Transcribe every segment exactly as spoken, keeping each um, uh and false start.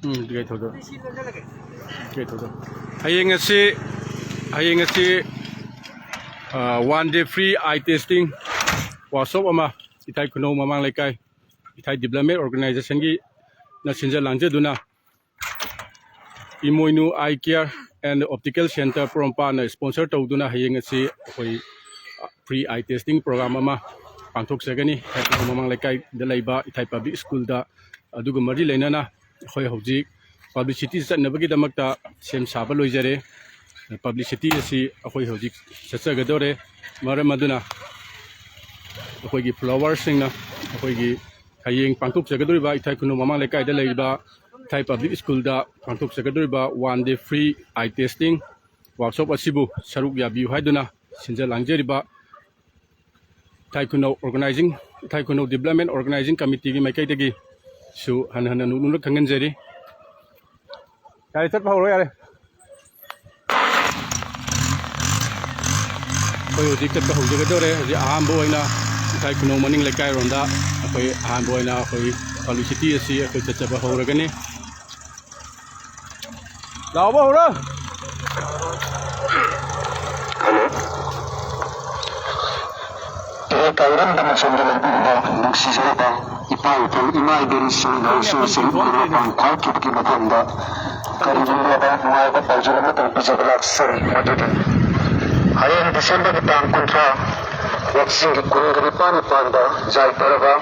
ꯎꯝ, ꯀꯩ ꯊꯧꯗꯣꯛ? ꯀꯩ ꯊꯧꯗꯣꯛ? ꯍꯌꯦꯡ ꯑꯁꯤ, ꯍꯌꯦꯡ ꯑꯁꯤ, ꯑ, one day free eye testing workshop ꯑꯃ ꯏꯊꯥꯏ ꯈꯨꯅꯧ ꯃꯃꯥꯡ ꯂꯩꯀꯥꯏ ꯏꯊꯥꯏ Development Organization ꯒꯤꯅ ꯁꯤꯟꯖ ꯂꯥꯡꯖꯗꯨꯅ Imoinu Eye Care and Optical Center ꯄꯣꯔꯣꯝꯄꯥꯠꯅ sponsor ꯇꯧꯗꯨꯅ ꯍꯌꯦꯡ ꯑꯁꯤ ꯑꯩꯈꯣꯏ free eye testing program ꯑꯃ ꯄꯥꯡꯊꯣꯛꯆꯒꯅꯤ꯫ ꯏꯊꯥꯏ ꯈꯨꯅꯧ ꯃꯃꯥꯡ ꯂꯩꯀꯥꯏꯗ ꯂꯩꯕ ꯏꯊꯥꯏ Public School ꯗ꯫ ꯑꯗꯨꯒ ꯃꯔꯤ ꯂꯩꯅꯅ ꯑꯩꯈꯣꯏ ꯍꯧꯖꯤꯛ publicity ꯆꯠꯅꯕꯒꯤꯗꯃꯛꯇ ꯁꯦꯝ ꯁꯥꯕ ꯂꯣꯏꯖꯔꯦ꯫ Publicity ꯑꯁꯤ ꯑꯩꯈꯣꯏ ꯍꯧꯖꯤꯛ ꯆꯠꯆꯒꯗꯧꯔꯦ꯫ ꯃꯔꯝ ꯑꯗꯨꯅ ꯑꯩꯈꯣꯏꯒꯤ follower ꯁꯤꯡꯅ ꯑꯩꯈꯣꯏꯒꯤ ꯍꯌꯦꯡ ꯄꯥꯡꯊꯣꯛꯆꯒꯗꯧꯔꯤꯕ ꯏꯊꯥꯏ ꯈꯨꯅꯧ ꯃꯃꯥꯡ ꯂꯩꯀꯥꯏꯗ ꯂꯩꯔꯤꯕ ꯏꯊꯥꯏ Public School ꯗ ꯄꯥꯡꯊꯣꯛꯆꯒꯗꯧꯔꯤꯕ one day free eye testing workshop ꯑꯁꯤꯕꯨ ꯁꯔꯨꯛ ꯌꯥꯕꯤꯌꯨ ꯍꯥꯏꯗꯨꯅ ꯁꯤꯟꯖ ꯂꯥꯡꯖꯔꯤꯕ ꯏꯊꯥꯏ ꯈꯨꯅꯧ Organizing, ꯏꯊꯥꯏ ꯈꯨꯅꯧ Development Organizing Committee ꯒꯤ ꯃꯥꯏꯀꯩꯗꯒꯤꯁꯨ ꯍꯟꯅ ꯍꯟꯅ ꯅꯣꯛꯅ ꯈꯪꯍꯟꯖꯔꯤ꯫ ꯌꯥꯔꯦ, ꯆꯠꯄ ꯍꯧꯔꯣ, ꯌꯥꯔꯦ꯫ ꯑꯩꯈꯣꯏ ꯍꯧꯖꯤꯛ ꯆꯠꯄ ꯍꯧꯖꯒꯗꯧꯔꯦ꯫ ꯍꯧꯖꯤꯛ ꯑꯍꯥꯟꯕ ꯑꯣꯏꯅ ꯏꯊꯥꯏ ꯈꯨꯅꯧ ꯃꯅꯤꯡ ꯂꯩꯀꯥꯏꯔꯣꯝꯗ ꯑꯩꯈꯣꯏ ꯑꯍꯥꯟꯕ ꯑꯣꯏꯅ ꯑꯩꯈꯣꯏ publicity ꯑꯁꯤ ꯑꯩꯈꯣꯏ ꯆꯠꯆꯕ ꯍꯧꯔꯒꯅꯤ꯫ ꯂꯥꯎꯕ ꯍꯧꯔꯣ꯫ ꯍꯜꯂꯣ꯫ ꯏꯔꯩ ꯀꯥꯏꯔꯝꯗꯅ ꯁꯣꯝꯗ ꯂꯩꯕꯤꯔꯤꯕ ꯅꯨꯡꯁꯤꯖꯔꯕ ꯏꯄꯥ ꯏꯄꯨ, ꯏꯃꯥ ꯏꯕꯦꯟꯁꯤꯡ, ꯏꯅꯥꯎꯁꯤꯡ, ꯏꯔꯨꯞ ꯃꯄꯥꯡ ꯈ꯭ꯋꯥꯏꯈꯤꯕꯒꯤ ꯃꯐꯝꯗ ꯀꯔꯤꯒꯨꯝꯂꯕ ꯅꯨꯡꯉꯥꯏꯕ ꯄꯥꯎꯖꯦꯜ ꯑꯃꯇꯪ ꯄꯤꯖꯕ ꯂꯥꯛꯆꯔꯤ꯫ ꯃꯗꯨꯗꯤ ꯍꯌꯦꯡ December ꯒꯤ ꯇꯥꯡ ꯀꯨꯟꯊ꯭ꯔꯥ, ꯋꯥꯛꯆꯤꯡꯒꯤ ꯀꯨꯟꯒ ꯅꯤꯄꯥꯟ ꯅꯤꯄꯥꯟꯗ ꯌꯥꯏꯐꯔꯕ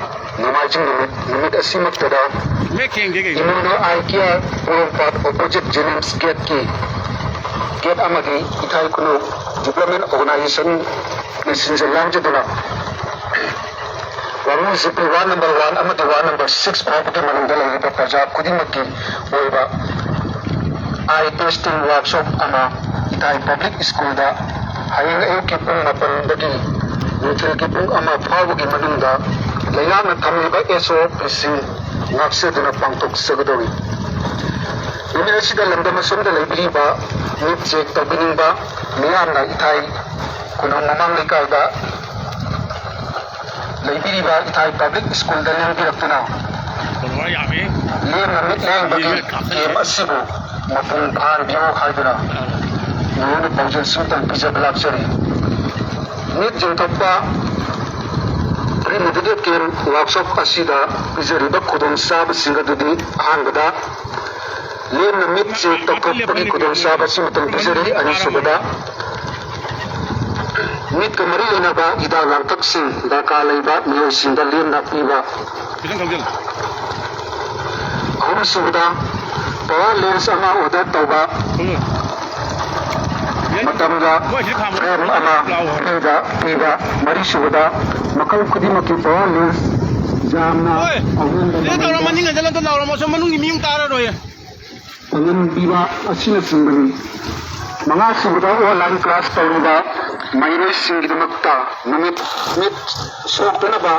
ꯅꯣꯡꯃꯥꯏꯖꯤꯡ ꯅꯨꯃꯤꯠ, ꯅꯨꯃꯤꯠ ꯑꯁꯤꯃꯛꯇꯗ ꯏꯃꯣꯏꯅꯨ Eye Care ꯄꯣꯔꯣꯝꯄꯥꯠ opposite JNIMS gate ꯀꯤ gate ꯑꯃꯒꯤ ꯏꯊꯥꯏ ꯈꯨꯅꯧ Development Organization ꯅ ꯁꯤꯟꯖ ꯂꯥꯡꯖꯗꯨꯅ ꯋꯥꯉꯨ ꯖꯤꯄꯤ ward number one ꯑꯃꯗꯤ ward number six ꯐꯥꯎꯕꯒꯤ ꯃꯅꯨꯡꯗ ꯂꯩꯔꯤꯕ ꯄ꯭ꯔꯖꯥ ꯈꯨꯗꯤꯡꯃꯛꯀꯤ ꯑꯣꯏꯕ eye testing workshop ꯑꯃ ꯏꯊꯥꯏ Public School ꯗ ꯍꯌꯦꯡ ꯑꯌꯨꯛꯀꯤ ꯄꯨꯡ ꯃꯥꯄꯟꯗꯒꯤ ꯅꯨꯡꯊꯤꯜꯒꯤ ꯄꯨꯡ ꯑꯃ ꯐꯥꯎꯕꯒꯤ ꯃꯅꯨꯡꯗ ꯂꯩꯉꯥꯛꯅ ꯊꯝꯂꯤꯕ SOP ꯁꯤꯡ ꯉꯥꯛꯆꯗꯨꯅ ꯄꯥꯡꯊꯣꯛꯆꯒꯗꯧꯔꯤ꯫ ꯅꯨꯃꯤꯠ ꯑꯁꯤꯗ ꯂꯝꯗꯝ ꯑꯁꯣꯝꯗ ꯂꯩꯕꯤꯔꯤꯕ ꯃꯤꯠ check ꯇꯧꯕꯤꯅꯤꯡꯕ ꯃꯤꯌꯥꯝꯅ ꯏꯊꯥꯏ ꯈꯨꯅꯧ ꯃꯃꯥꯡ ꯂꯩꯀꯥꯏꯗ ꯂꯩꯕꯤꯔꯤꯕ ꯏꯊꯥꯏ Public School ꯗ ꯂꯦꯡꯕꯤꯔꯛꯇꯨꯅ ꯂꯦꯝꯅ ꯃꯤꯠ ꯂꯦꯡꯕꯒꯤ ꯀꯦꯝ ꯑꯁꯤꯕꯨ ꯃꯄꯨꯡ ꯐꯥꯍꯟꯕꯤꯌꯨ ꯍꯥꯏꯗꯨꯅ ꯅꯉꯣꯟꯗ ꯄꯥꯎꯖꯦꯜ ꯁꯤꯃꯇꯪ ꯄꯤꯖꯕ ꯂꯥꯛꯆꯔꯤ꯫ ꯃꯤꯠ ꯌꯦꯡꯊꯣꯛꯄ ꯐ꯭ꯔꯤ ꯃꯦꯗꯤꯀꯦꯜ ꯀꯦꯝ ꯋꯥꯔꯛꯁꯣꯞ ꯑꯁꯤꯗ ꯄꯤꯖꯔꯤꯕ ꯈꯨꯗꯣꯡꯆꯥꯕꯁꯤꯡ ꯑꯗꯨꯗꯤ ꯑꯍꯥꯟꯕꯗ ꯂꯦꯝꯅ ꯃꯤꯠꯁꯤꯡ ꯇꯧꯊꯣꯛꯄꯒꯤ ꯈꯨꯗꯣꯡꯆꯥꯕ ꯑꯁꯤꯃꯇꯪ ꯄꯤꯖꯔꯤ꯫ ꯑꯅꯤꯁꯨꯕꯗ ꯃꯤꯠꯀ ꯃꯔꯤ ꯂꯩꯅꯕ ꯍꯤꯗꯥꯛ ꯂꯥꯡꯊꯛꯁꯤꯡ ꯗꯔꯀꯥꯔ ꯂꯩꯕ ꯃꯤꯑꯣꯏꯁꯤꯡꯗ ꯂꯦꯝꯅ ꯄꯤꯕ꯫ ꯑꯍꯨꯝꯁꯨꯕꯗ ꯄꯋꯥꯔ ꯂꯦꯟꯁ ꯑꯃ ꯑꯣꯔꯗꯔ ꯇꯧꯕ ꯃꯇꯝꯗ ꯐ꯭ꯔꯦꯝ ꯑꯃ ꯐ꯭ꯔꯤꯗ ꯄꯤꯕ꯫ ꯃꯔꯤꯁꯨꯕꯗ ꯃꯈꯜ ꯈꯨꯗꯤꯡꯃꯛꯀꯤ ꯄꯋꯥꯔ ꯂꯦꯟꯁ ꯌꯥꯝꯅ ꯑꯍꯣꯡꯕ ꯃꯃꯜꯗ ꯃꯅꯤꯡ ꯍꯟꯖꯤꯜꯂ ꯑꯝꯇ ꯂꯥꯎꯔꯝꯃꯣ꯫ ꯁꯣꯝ ꯃꯅꯨꯡꯒꯤ ꯃꯤ ꯑꯃꯨꯛ ꯇꯥꯔꯔꯣꯏ꯫ ꯄꯥꯡꯒꯟ ꯄꯤꯕ ꯑꯁꯤꯅꯆꯤꯡꯕꯅꯤ꯫ ꯃꯉꯥꯁꯨꯕꯗ ꯑꯣꯟꯂꯥꯏꯟ ꯀ꯭ꯂꯥꯁ ꯇꯧꯔꯤꯕ ꯃꯍꯩꯔꯣꯏꯁꯤꯡꯒꯤꯗꯃꯛꯇ ꯅꯨꯃꯤꯠ ꯃꯤꯠ ꯁꯣꯛꯇꯅꯕ